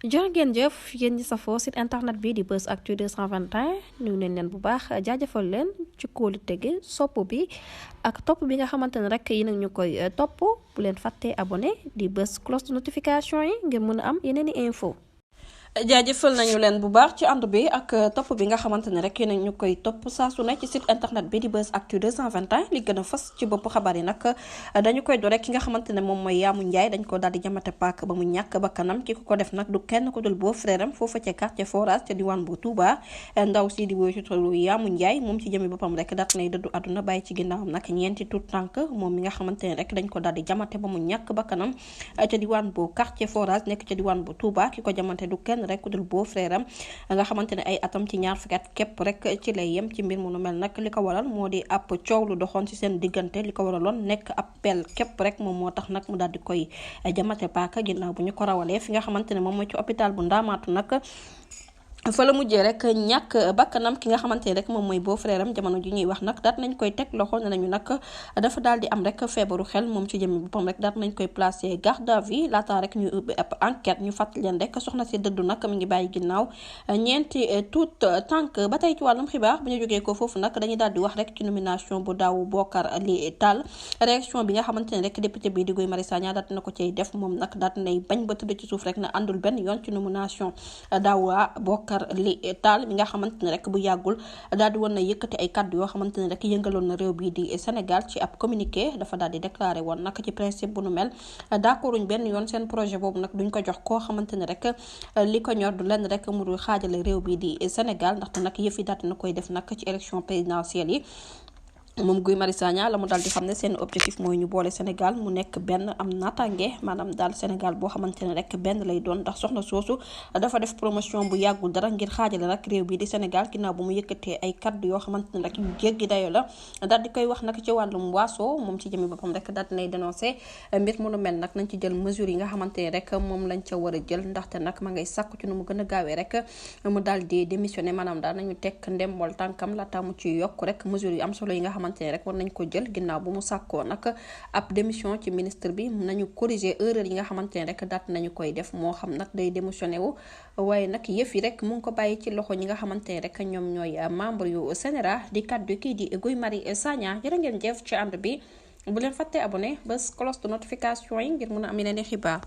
jërë ngeen jëf yéen ñi safoo site internet bi di Buzz Actu 221 nuyu nañ leen bu baax jaajëfal leen ci kóolu tege sopp bi ak topp bi nga xamante ne rek yi nag ñu koy topp bu leen fàttee abonné di bës cloche de notification yi ngir mën a am yeneen i info jaajëfal nañu leen bu baax ci ànd bi ak topp bi nga xamante ne rek yéen ñu koy topp saa su ne ci site internet bi di Buzz Actu 221 li gën a fës ci bopp xabaar yi nag dañu koy doore ki nga xamante ne moom mooy Yamou Ndiaye dañ ko daal di jamate paak ba mu ñàkk ba kanam ki ko def nag du kenn ko dul boo frère am foofa ca quartier forage ca diwaan bu Touba ndaw si di woy ci tollu Yamou Ndiaye moom ci jëmi boppam rek daat nay dëddu àdduna bàyyi ci ginnaawam nag ñeenti tout tànk moom mi nga xamante ne rek dañ ko daal di jamate ba mu ñàkk ba kanam ca diwaan bu quartier forage nekk ca diwaan bu Touba ki ko jamante du kenn rek dul boo frère am nga xamante ne ay atam ci ñaar fukki at képp rek ci lay yem ci mbir mu nu mel nag li ko waral moo di ab coow lu doxoon ci seen diggante li ko waraloon nekk ab pel képp rek moom moo tax nag mu daal di koy jamate paaka ginnaaw bu ñu ko rawalee fi nga xamante ne moom mooy ci hôpital bu Ndaamaatu nag fa la mujjee rek ñàkk bakkanam ki nga xamante ne rek moom mooy beau frère am jamono ji ñuy wax nag daat nañ koy teg loxo ne nañu nag dafa daal di am rek feebaru xel moom ci jëmmi boppam rek daat nañ koy placé garde à vue laata rek ñuy ubbi ab enquête ñu fàttali leen rek soxna si dëddu nag mi ngi bàyyi ginnaaw ñeenti tout tànk ba tey ci wàllum xibaar bu ñu jógee ko foofu nag dañuy daal di wax rek ci nomination bu daaw Bocar Ly Tall réaction bi nga xamante ne rek député bi di Guy Marius Sagna daat na ko cay def moom nag daat nay bañ ba tëdd ci suuf rek na àndul benn yoon ci nomination daaw Bocar Ly Tall mi nga xamante ne rek bu yàggul daal di woon na yëkkati ay kàddu yoo xamante ne rek yëngaloon na réew bii di Sénégal ci ab communiqué dafa daal di déclaré woon nag ci principe bu nu mel d'accorduñ benn yoon seen projet boobu nag duñ ko jox koo xamante ne rek li ko ñor du lenn rek mu dul xaajale réew bii di Sénégal ndaxte nag yëf yi daal na koy def nag ci élection présidentielle yi moom Guy Marius Sagna la mu daal di xam ne seen objectif mooy ñu boole Sénégal mu nekk benn am naataange maanaam daal Sénégal boo xamante ne rek benn lay doon ndax soxna soosu dafa def promotion bu yàggul dara ngir xaajale nag réew bi di Sénégal ginnaaw bu mu yëkkatee ay kaddu yoo xamante ne rek yu jéggi dayo la daal di koy wax nag ci wàllum waaso moom ci jëmi boppam rek daal di nay dénoncé mbir mu nu mel nag nañ ci jël mesures yi nga xamante ne rek moom lañ ca war a jël ndaxte nag ma ngay sàkku ci nu mu gën a gaawee rek mu daal di démissionné maanaam daal nañu tekk ndembol tànkam laata mu ci yokk rek mesures yu am solo yi nga xamante ne rek war nañ ko jël ginnaaw bu mu sàkkoo nag ab démission ci ministre bi nañu corriger erreur yi nga xamante ne rek daat nañu koy def moo xam nag day démissionné wu waaye nag yëf yi rek mu ngi ko bàyyi ci loxo ñi nga xamante ne rek ñoom ñooy membre yu CNRA di kaddu kii di Guy Marius Sagna jërë ngeen jëf ci ànd bi bu leen fàtte abonné bés cloche de notification yi ngir mën a am yeneen i xibaar